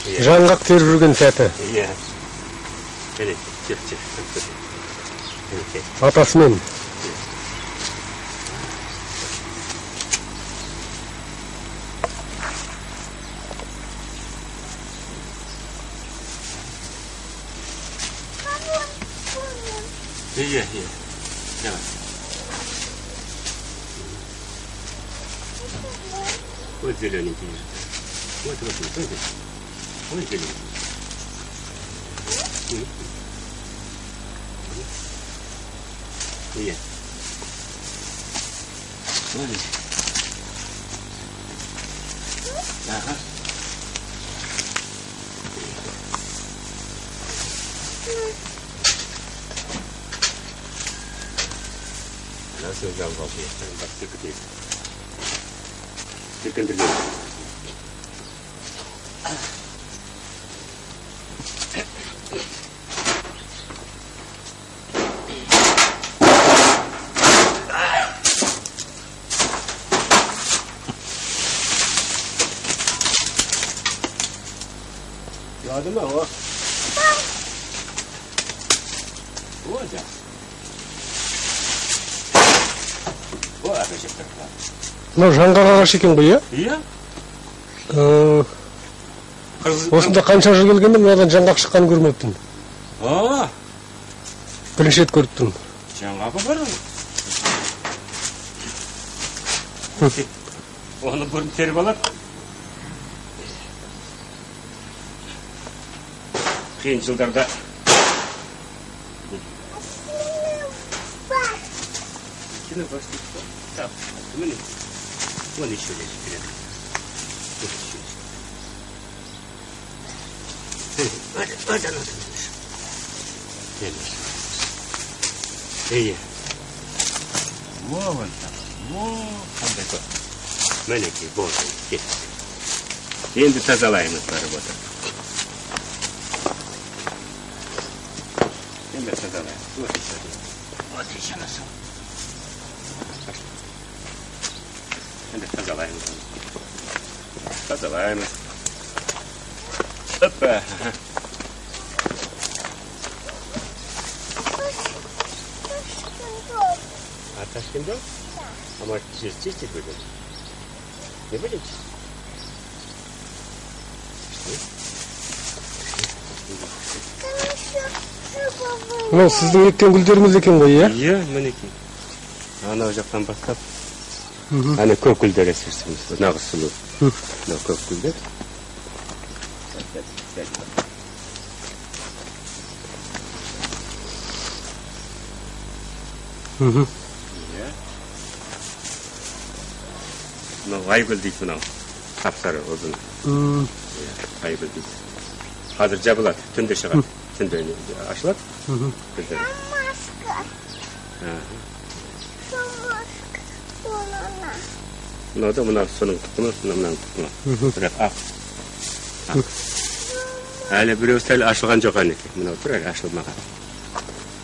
Жаңғақ теріп жүрген сәті. Иә. Міне, жүр, жүр. Атасымен. Иә, иә. Давай. Вот зелененький. Вот, вот, вот, вот. Вот зелененький. Иә. Вот здесь. Ага. Gördün mü o? Bu olacak. Мынау жаңғақ ағаш екен ғой, иә? Иә. Осында қанша жыл келгенде мынадан жаңғақ шыққанын көрмеппін. Бірінші рет көріп тұрмын. Жаңғағы бар ғой. Оны бұрын теріп алады. Қиын жылдарда. Вон еще лежит рядом. Вот еще лежит. Вот, вот оно там лежит. Эй, вон там, вон такой. Маленький, вот он. Енді тазалаймыз барып отырып. Енді тазалаймыз. Вот еще один. Вот еще нашел. Енді тазалаймыз. Тазалаймыз. Опа. А Ташкин дом? А может, через чистить будем? Не будем чистить? Мынау сіздің еккен гүлдеріңіз екен ғой, иә? Иә, мінекей. Анау жақтан бастап. Әне көк гүлдер өсірсеңіз, нағыз сұлу. Мынау көк гүлдер. Иә. Мынау айгүл дейді мынау. Сап-сары ұзын. Айгүл дейді. Қазір жабылады, түнде шығады. Түнде ашылады. Маска. Мынау да мынау соның тұқымы, мынаның тұқымы. Бірақ ақ. Ақ. Әлі біреу сәл ашылған жоқ әнекей. Мынау тұр әлі ашылмаған.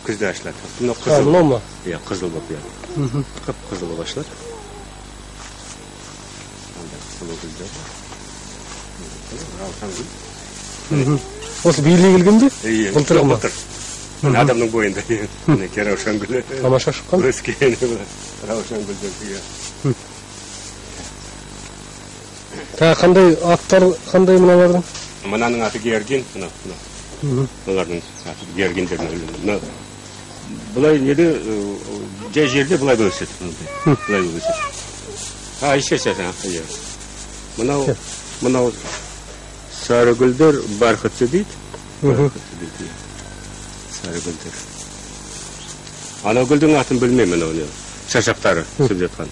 Күзде ашылады. Мынау қызыл. Мынау ма? Иә, қызыл болып, иә. Қып-қызыл болып ашылады. Андай сұлу гүлдер. Раушан гүл. Осы биыл егілген бе? Иә. Былтыр ма? Былтыр. Адамның бойында. Мінекей раушан гүлі. Тамаша шыққан. Өскен раушан гүлдер. Иә. Тағы қандай аттар, қандай мыналардың? Мынаның аты Георгин, мынау, мынау. Олардың аты Георгиндер. Мына былай неде жай жерде былай өседі, мынандай. Былай өседі. А, еще сейчас, иә. Мынау, мынау сары гүлдер бархатцы дейді. Бархатцы дейді. Сары гүлдер. Анау гүлдің атын білмеймін, мынау не. Шашақтары түсіп жатқан.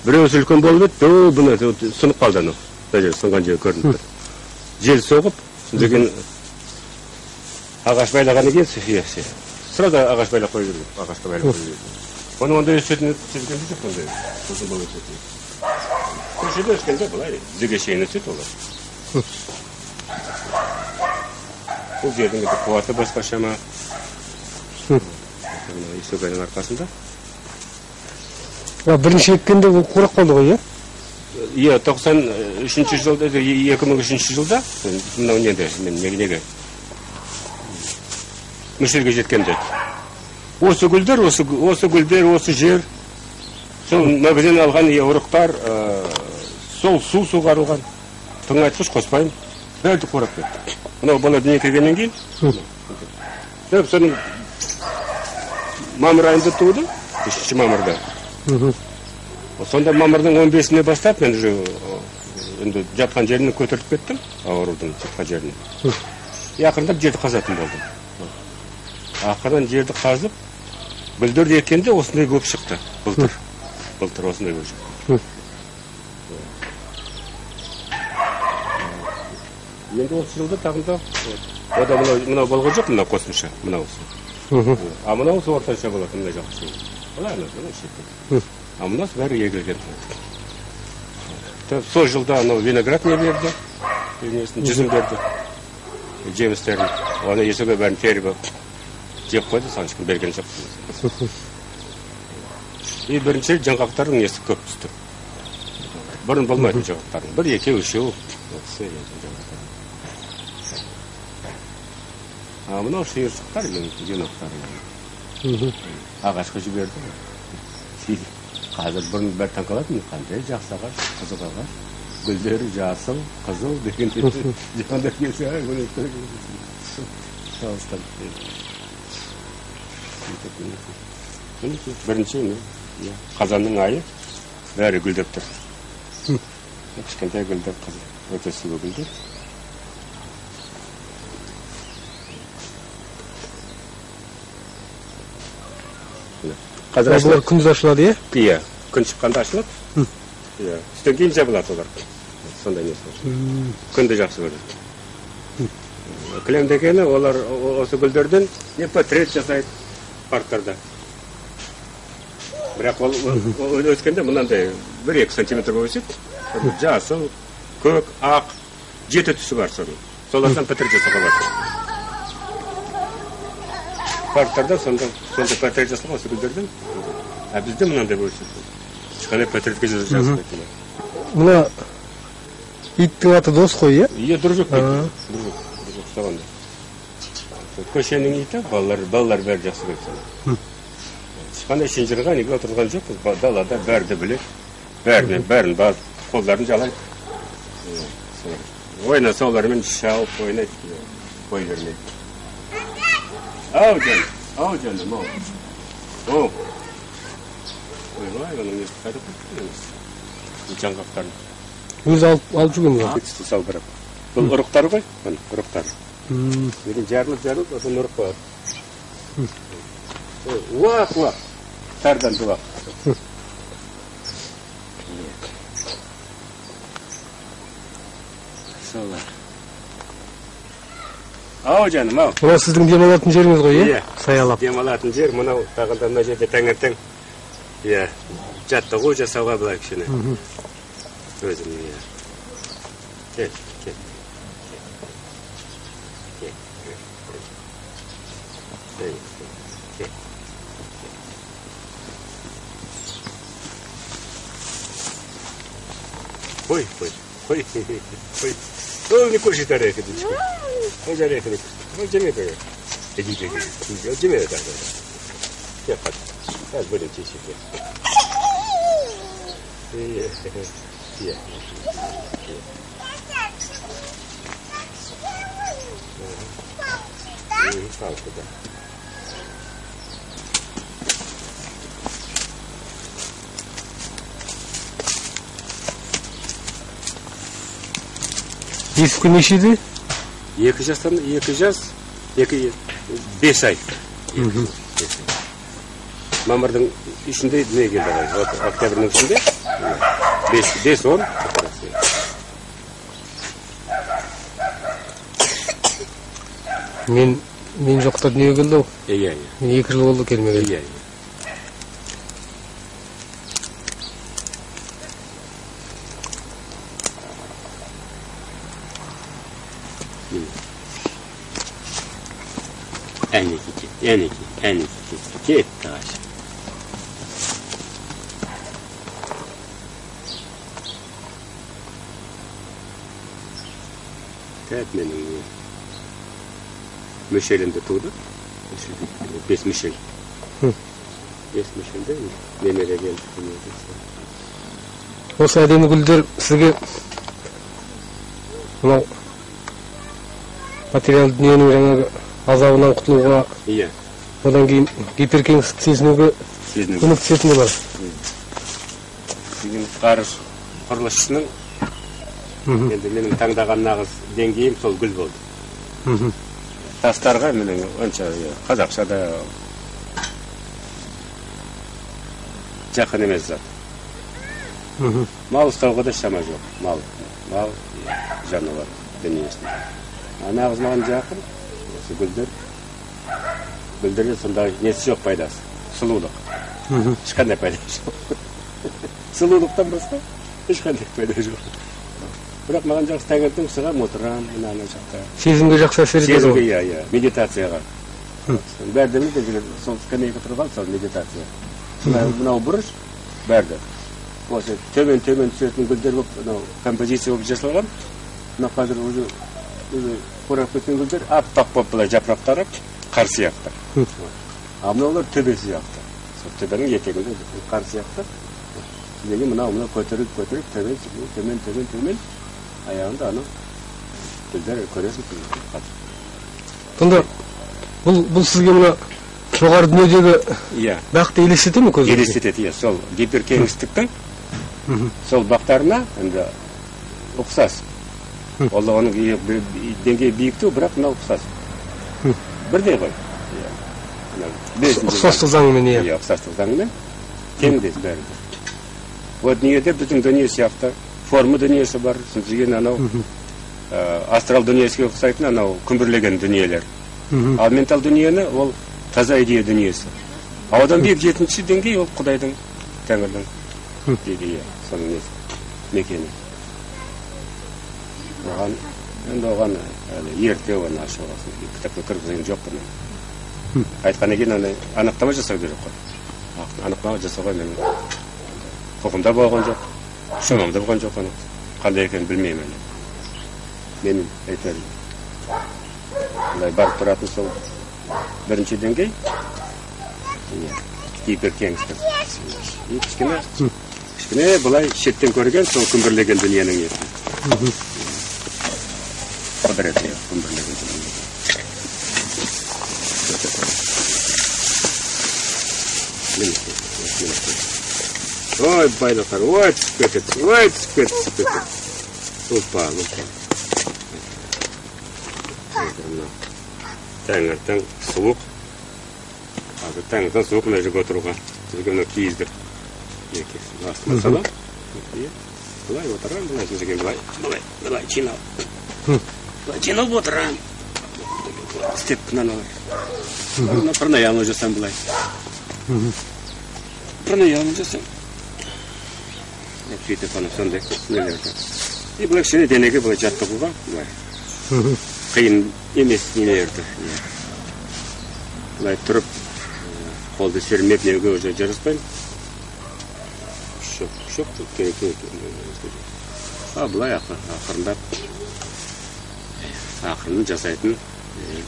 Біреусі үлкен болып еді, бұны сынып қалды анау. Мына жер сынған жері көрініп тұр. Жел соғып, содан ағаш байлағаннан кейін сразу ағаш байлап қойып жіберген. Ағашқа байлап қойып жіберген. Оның ондай өсетіні сезген жоқ ондай. Ұзын болып өсетіні. Көшеде өскенде былай тізеге шейін өседі олар. Бұл жердің енді қуаты басқаша ма? Есугайдың арқасында. Бірінші еккенде ол қурап қалды ғой, иә? Иә, 93 жылда, 2003 жылда, мынау неде, мен неге мүшелге жеткенде. Осы гүлдер, осы гүлдер, осы жер, сол магазин алған ұрықтар, сол су суғарылған, тыңайтқыш қоспаймын, бәрі қурап кетті. Мынау бала дүниеге келгеннен кейін, соның мамыр айында туды, 3 мамырда. Сонда мамырдың 15-іне бастап, мен уже енді жатқан жеріне көтеріп кеттім, аурудың жатқан жеріне. Ақырындап жерді қазатын болдым. Ақырын жерді қазып, гүлдерді еккенде осындай көп шықты. Былтыр. Былтыр осындай көп шықты. Енді осы жылда тағы да ода мынау болған жоқ, мынау қосымша, мынаусы. А мынаусы орташа болады, мына жақсы. Былай, мына шетте. А мынаусы бәрі егілген. Сол жылда анау виноград не берді, жүзім берді, жемістерін. Оны есеге бәрін теріп жеп қойды, соны ешкім берген жоқ. И бірінші жаңғақтардың несі көп түсті. Бұрын болмайтын жаңғақтардың. Бір, екеу, үшеу. А мынау шиыршықтар, еноқтар. Ағашқа жіберді. Қазір бұрын бәрі таңқалатын, қандай жақсы ағаш, қызық ағаш. Гүлдері жасыл, қызыл деген жандар келсе, алыстан. Бірінші қазанның айы бәрі гүлдеп тұр. Кішкентай гүлдер, өте сұлу гүлдер. Қазір бұлар күндіз ашылады, иә? Иә, күн шыққанда ашылады. Иә, түстен кейін жабылады олар. Сондай несі. Күнді жақсы көреді. Кілем дегені олар осы гүлдерден не портрет жасайды парктарда. Бірақ ол өскенде мынандай 1-2 сантиметр болып өседі. Жасыл, көк, ақ, 7 түсі бар соның. Солардан портрет жасауға болады. Парктарда сонда портрет жасалған осы гүлдерден. А бізде мынандай болып өседі. Ешқандай портретке жасалмайды. Мына иттің аты Дос қой, иә? Иә, Дружок. Дружок, Дружок соған. Көшенің иті, балалар бәрі жақсы көреді соны. Ешқандай шынжырға неге отырған жоқпыз, далада бәрі де біледі. Бәрін қолдарын жалайды. Ойнаса олармен шауып ойнайды, қой бермейді. Ау жаным, ау жаным, ау. Ау. Ойбай, оның несі қайда қойды? Жаңғақтарын. Өзі алып жүрген ғой? Түсті салбырап. Бұл ұрықтары ғой, міне, ұрықтары. Деген жарылып, одан ұрық қояды. Уақ, уақ. Тардан дуақ. Солар. Ау жаным, ау. Мынау сіздің демалатын жеріңіз ғой, иә? Саялап. Демалатын жер, мынау тағы да мына жерде таңертең, иә, жаттығу жасауға былай кішкене. Өзім, иә. Кел, кел. Кел, кел. Кел. Қой, қой, қой, қой. Ол не кушает орехи, дочка. Он же орехи не кушает. Он жемет орехи. Иди, иди, иди. Он жемет орехи. Я пойду. Сейчас будем чистить. Я. Палку, да. Ескі нешеде? 2 жастан, 2 жас, 2, 5 ай. Мамырдың 3-інде дүниеге келді ғой. Октябрьдің 3-інде. 5, 10. Мен жоқта дүниеге келді ғой. Иә, иә. Мен 2 жыл болды келмегелі. Иә, иә. Әнеки, әнеки, әнеки, кетті ағаш. Тәп менің мүшелімді туды. 5 мүшел. 5 мүшелде немере келді. Осы әдемі гүлдер сізге мынау материал дүниенің жаңағы азабынан құтылуға, иә, одан кейін гиперкеңістік сезінуге көмектесетін де бар. Деген ғарыш құрылысшысының енді менің таңдаған нағыз деңгейім сол гүл болды. Тастарға менің онша қазақша да жақын емес зат. Мал ұстауға да шама жоқ. Мал жануар дүниесінде. А нағыз маған жақын осы гүлдер. Гүлдерде сондай несі жоқ пайдасы. Сұлулық. Ешқандай пайда жоқ. Сұлулықтан басқа ешқандай пайда жоқ. Бірақ маған жақсы таңертең шығамын, отырамын мына ана жақта. Сезімге жақсы әсер етеді. Сезімге, иә, иә, медитацияға. Бәрі де сол скамейка тұрған сол медитация. Мынау бұрыш бәрі. Осы төмен-төмен түсетін гүлдер болып, мынау композиция болып жасалған. Мына қазір уже қурап кеткен гүлдер аппақ болып былай жапырақтары қар сияқты. А мынаулар төбе сияқты. Сол төбенің етегінде қар сияқты. Деген мынау көтеріліп көтеріліп төмен төмен төмен төмен аяғында анау гүлдер көресің. Сонда бұл сізге мына жоғары дүниедегі иә бақты елестете ме көзіңізге? Елестетеді, иә, сол гиперкеңістіктің сол бақтарына енді ұқсас. Ол оның деңгейі биіктеу, бірақ мынау ұқсас. Бірдей ғой. Ұқсастық заңымен, иә. Иә, ұқсастық заңымен теңдес бәрі. О дүниеде біздің дүние сияқты форма дүниесі бар, сосын анау астрал дүниесіне ұқсайтын анау күмбірлеген дүниелер. Ал ментал дүниені ол таза идея дүниесі. А одан биік 7-ші деңгей ол Құдайдың, Тәңірдің дейді, иә, соның несі, мекені. Оған, енді оған әлі ерте оны ашуға, кітапқа кіргізген жоқпын. Айтқаннан кейін аны анықтама жасау керек қой. Анықтама жасауға менің құқым да болған жоқ, шамам да болған жоқ, оны қандай екенін білмеймін әлі. Мен әйтеуір былай барып тұратын сол бірінші деңгей, гиперкеңістік. И кішкене былай шеттен көрген сол күмбірлеген дүниенің несі. Құдіреті, күмбірлеген дүние. Ой, байлықтар, ой, түсіп кетеді, ой, түсіп кетті, түсіп кетті. Опа, опа. Таңертең суық. Қазір таңертең суық мына жерге отыруға. Бізге мына киізді астына саламын. Былай отырамын, былай жерге былай, былай, былай жиналып. Былай жиналып отырамын. Істеп мынаны. Мына пранаямы жасам былай. Пранаямы жасам. Сөйтіп ана сондай нелерді. И былай кішкене денеге былай жаттығуға былай. Қиын емес нелерді. Былай тұрып қолды сермеп неге уже жараспаймын. Жоқ, жоқ, керек керек. А былай ақырындап ақырын жасайтын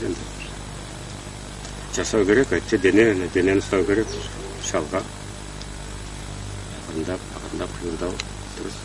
енді жасау керек, әйтсе денені ұстау керек, шалға. Ақырындап, ақырындап қимылдау дұрыс.